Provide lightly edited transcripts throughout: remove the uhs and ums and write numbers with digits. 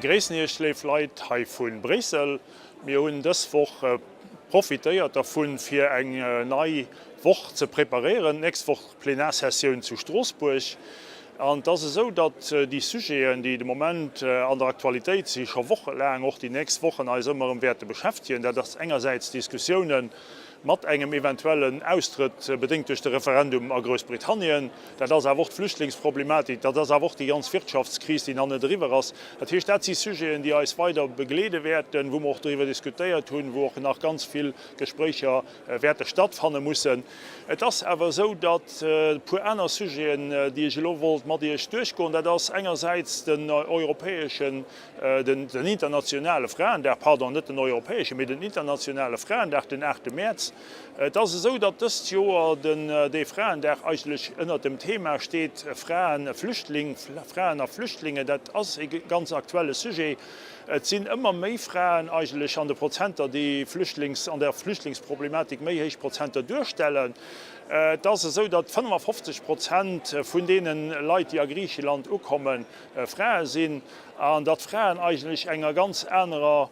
begréissen Iech, léif Leit, hei vu Bréissel. Mir hunn dës Woch profitéiert dervun, fir eng nei Woch ze preparéieren, d'nächst Woch Plenarsessioun zu Stroossbuerg. An et ass esou, datt déi Sujeten, déi de Moment an der Aktualitéit si scho wochelaang, och déi nächst Wochen eis ëmmer erëm wäerte beschäftegen. Dat ass engersäits d'Diskussiounen mat engem eventuellen Austrëtt, bedéngt duerch de Referendum a Groussbritannien. Dat ass awer och d'Flüchtlingsproblematik, dat ass awer och déi ganz Wirtschaftskris, déi nach net eriwwer ass. Dat heescht, dat si Sujeten, déi eis weider begleede wäerten, wou mer och doriwwer diskutéiert hunn, wou och nach ganz vill Gespréicher wäerte stattfanne mussen. Et ass awer esou, datt e puer aner Sujeten, déi ech elo wollt mat Iech duerchgoen, dat ass engersäits den europäeschen, den internationale Fraendag, pardon, net den europäeschen, mee den internationale Fraendag, den 8 Mäerz. Et ass esou, datt dëst Joer den dee Fraendag eigentlech ënnert dem Thema steet, Fraen, Flüchtling, Fraen a Flüchtlinge. Dat ass e ganz aktuelle Sujet. Et sinn ëmmer méi Fraen eigentlech an de Prozenter, déi Flüchtlings, an der Flüchtlingsproblematik méi héich Prozenter duerstellen. Et ass esou, datt 55 Prozent vun deene Leit, déi a Griicheland ukommen, Frae sinn an datt Fraen eigentlech enger ganz anerer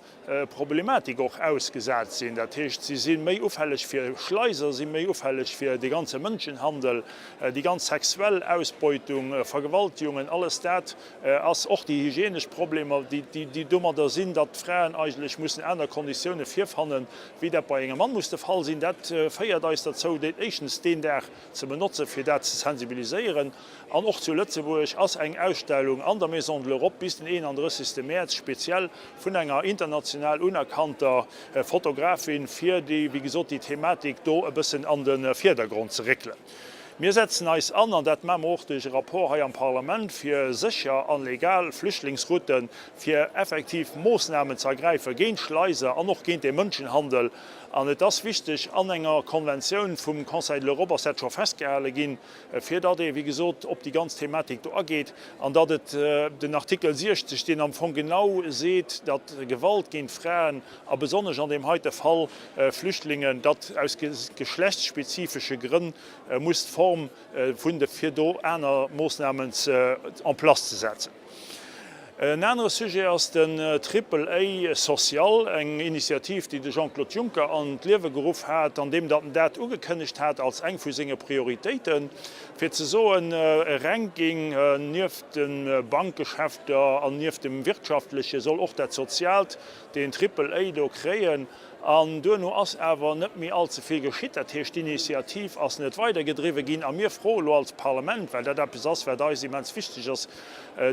Problematik och ausgesat sinn. Dat heescht, si si méi ufälleg fir Schleiser, si méi ufälleg fir dee ganze Mënschenhandel, déi ganz sexuell Ausbeutung, Vergewaltigungen, alles dat ass och déi hygienesch Problemer, déi domadder sinn, datt d'Fraen eigentlech mussen aner Konditioune virfannen, wéi dat bei engem Mann muss de Fall sinn. Dat féiert eis derzou, deen éischtens deen Dag ze benotzen, fir dat ze sensibiliséieren. An och zu Lëtzebuerg ass eng Ausstellung an der Maison de l'Europe bis den 31. Mäerz speziell vun enger international unerkannter Fotografin, fir déi, wéi gesot, déi Thematik do e bëssen an de Virdergrond ze réckelen. Mir setzen eis an, an dat maache mer och duerch e Rapport hei am Parlament, fir sécher an legal Flüchtlingsrouten, fir effektiv Moossnamen ze ergräife géint Schleiser an och géint de Mënschenhandel. An et ass wichteg, an enger Konventioun vum Conseil de l'Europe ass dat scho festgehale ginn, fir datt ee wéi gesot op déi ganz Thematik do ageet an datt et den Artikel 60, deen am Fong genau seet, datt Gewalt géint Fraen a besonnesch an deem heite Fall Flüchtlingen, datt aus geschlechtsspezifesche Grënn muss d'Form vun de fir do aner Moossnamen en place ze setzen. En anere Sujet ass den Triple A social, eng Initiativ, déi de Jean-Claude Juncker an d'Liewe geruff hat, an deem datt en dat ugekënnegt hat als eng vu senge Prioritéiten, fir ze soen, e Ranking nieft de Bankgeschäfter an nieft dem Wirtschaftleche soll och dat Soziaalt deen Triple A do kréien. An duerno ass awer net méi allze vill geschitt. Dat heescht, d'Initiativ ass net weidergedriwwe ginn. A mir froe lo als Parlament, well dat eppes ass, wat eis immens wichteg ass,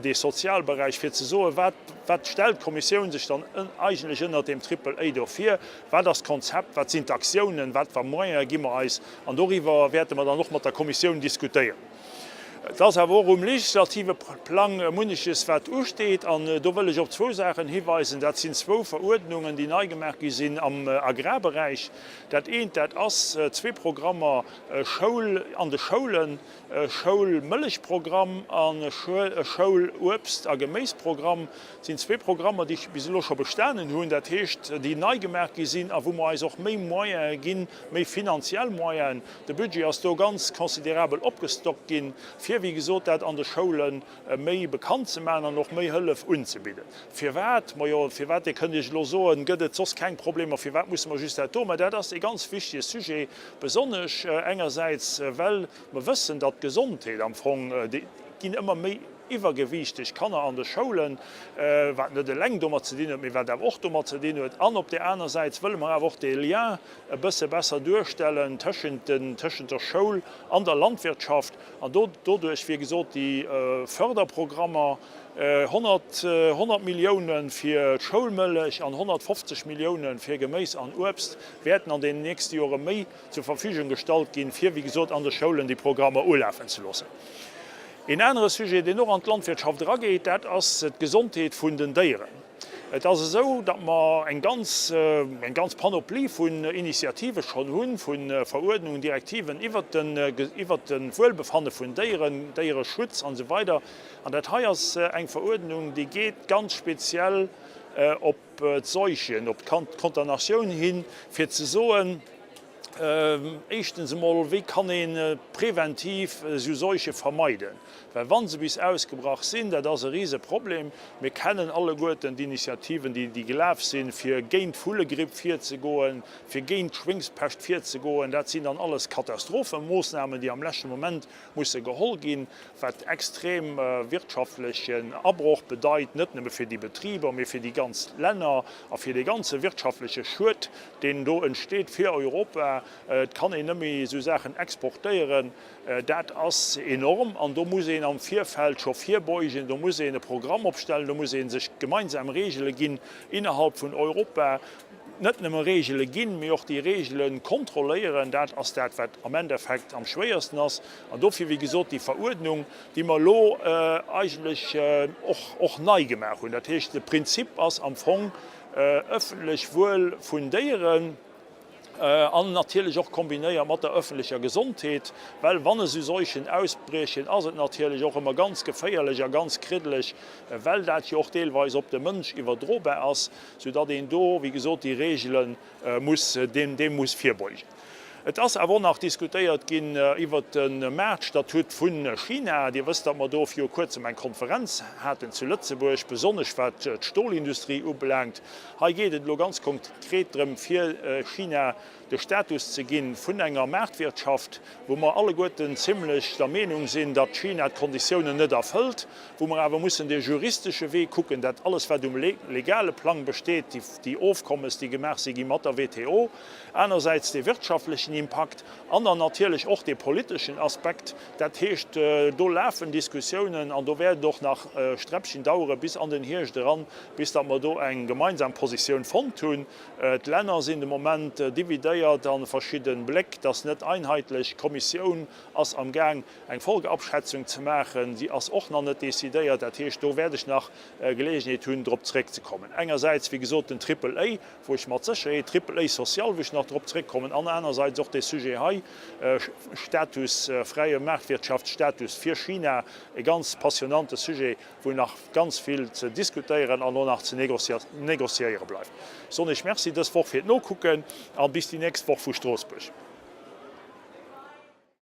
dee Sozialberäich, fir ze soen, Wat, wat stellt d'Kommissioun sech dann eigentlech ënnert deem Triple A do vir? Wat ass d'Konzept? Wat sinn d'Aktiounen? Wat fir Moyene gi mer eis? An doriwwer wäerte mer dann och mat der Kommissioun diskutéieren. Et ass awer och um legislative Plang munneches, wat usteet. An do wëll ech op zwou Saachen hiweisen. Dat sinn zwou Veruerdnungen, déi nei gemaach gi sinn am Agrarberäich. Dat eent, dat ass zwee Programmer, Schoul an de Schoulen, e Schoulmëllechprogramm an e Schouluebst a Geméisprogramm. Dat sinn zwee Programmer, déi bis elo scho bestanen hunn, dat heescht, déi nei gemaach gi sinn a wou mer eis och méi Moyene ginn, méi finanziell Moyenen. De Budget ass do ganz considerabel opgestockt ginn, fir, wéi gesot, dat an de Schoule méi bekannt ze maachen an och méi Hëllef unzebidden. Firwat? Majo, firwat, Dir kënnt Iech elo soen, gëtt et soss keng Problemer, firwat musse mer just dat do? Mä dat ass e ganz wichtige Sujet, besonnesch engersäits, well mer wëssen, datt d'Gesondheet am Fong, et ginn ëmmer méi iwwergewiichteg Kanner an de Schoulen, wat net eleng domat ze dinn huet, mee wat awer och domat ze dinn huet. An op där aner Säit wëlle mer awer och dee Lien e bësse besser duerstellen tëschent den, tëschent der Schoul an der Landwirtschaft an do, doduerch, wéi gesot, déi Förderprogrammer, 100, 100 Milliounen fir d'Schoulmëllech an 150 Milliounen fir Geméis an Uebst wäerten an deenen nächste Jore méi zur Verfügung gestallt ginn, fir, wéi gesot, an de Schoulen déi Programmer ulafen ze loossen. Een anere Sujet, deen och an d'Landwirtschaft erageet, dat ass d'Gesondheet vun den Déieren. Et ass esou, datt mer eng ganz, eng ganz Panoplie vun Initiative schonn hunn, vu Veruerdnungen, Direktiven iwwert den, iwwert de Wuelbefanne vun Déieren, Déiereschutz an esou weider. An dat hei ass eng Veruerdnung, déi geet ganz speziell op d'Seuchen, op d'Kontaminatioun hin, fir ze soen. Éischtens emol, wéi kann ee preventiv esou Seuche vermeiden? Well wa se bis ausgebrach sinn, dat ass e Riseproblem. Mir kennen alleguerten d'Initiativen, déi gelaf sinn, fir géint d'Vullegripp virzegoen, fir géint d'Schwéngspescht virzegoen. Dat sinn dann alles Katastrophemoossnamen, déi am leschte Moment musse geholl ginn, wat extrem wirtschaftlechen Abroch bedeit, net nëmme fir déi Betriber, mee fir déi ganz Länner a fir dee ganze wirtschaftleche Schued, deen do entsteet fir Europa. Et kann een net méi esou Saachen exportéieren. Dat ass enorm an do muss een am Virfeld scho virbeugen, do muss een e Programm opstellen, do muss ee sech gemeinsam Regele ginn innerhalb vun Europa, net nëmme Regele ginn, mee och déi Regele kontrolléieren. Dat ass dat, wat am Endeffekt am schwéiersten ass. An dofir, wéi gesot, déi Veruerdnung, déi mer elo eigentlech och nei gemaach hunn. Dat heescht, de Prinzip ass am Fong ëffentlech Wuel vun Déieren an natierlech och kombinéiert mat der ëffentlecher Gesondheet, well wann esou Seuchen ausbriechen, ass et natierlech och ëmmer ganz geféierlech a ganz kriddeleg, well dat jo och deelweis op de Mënsch iwwerdrobar ass, soudatt een do, wéi gesot, déi Regele muss, deem muss virbeugen. Et ass awer och nach diskutéiert ginn iwwert de Maartstatut vu China. Dir wësst, datt mer do viru Kuerzem eng Konferenz haten zu Lëtzebuerg, besonnesch wat d'Stolindustrie ubelaangt. Hei geet et elo ganz konkret drëm, fir China de Status ze gi vun enger Maartwirtschaft, wou mer alleguerten zimlech der Meenung sinn, datt China d'Konditiounen net erfëllt, wou mer awer mussen de juristesche Wee kucken, dat alles wat um legale Plang besteet, déi Ofkommes, déi gemaach si gi mat der WTO, anersäits dee wirtschaftlechen Impakt an dann natierlech och dee politeschen Aspekt. Dat heescht, do lafen Diskussiounen an do wäert et och nach e Sträppchen dauere bis an den Hierscht eran, bis datt mer do eng gemeinsam Positioun fonnt hunn. D'Länner sinn de Moment dividéiert a verschidde Bléck. Et ass net einheitlech. D'Kommissioun ass am Gaang eng Folgeabschätzung ze maachen. Si ass och nach net decidéiert. Dat heescht, do wäert ech nach Geleegenheet hunn, drop zeréckzekommen. Engersäits, wéi gesot, den Triple A, wou ech mat Sécherheet, Triple A social, wou ech nach drop zeréckkommen, an anersäits och dee Sujet hei, Status, fräie Maartwirtschaftsstatus fir China, e ganz passionante Sujet, wou nach ganz vill ze diskutéieren an och nach ze négociéiere bleift. Ech soen Iech Merci dës Woch fir d'Nokucken a bis déi nächst Woch vu Stroossbuerg.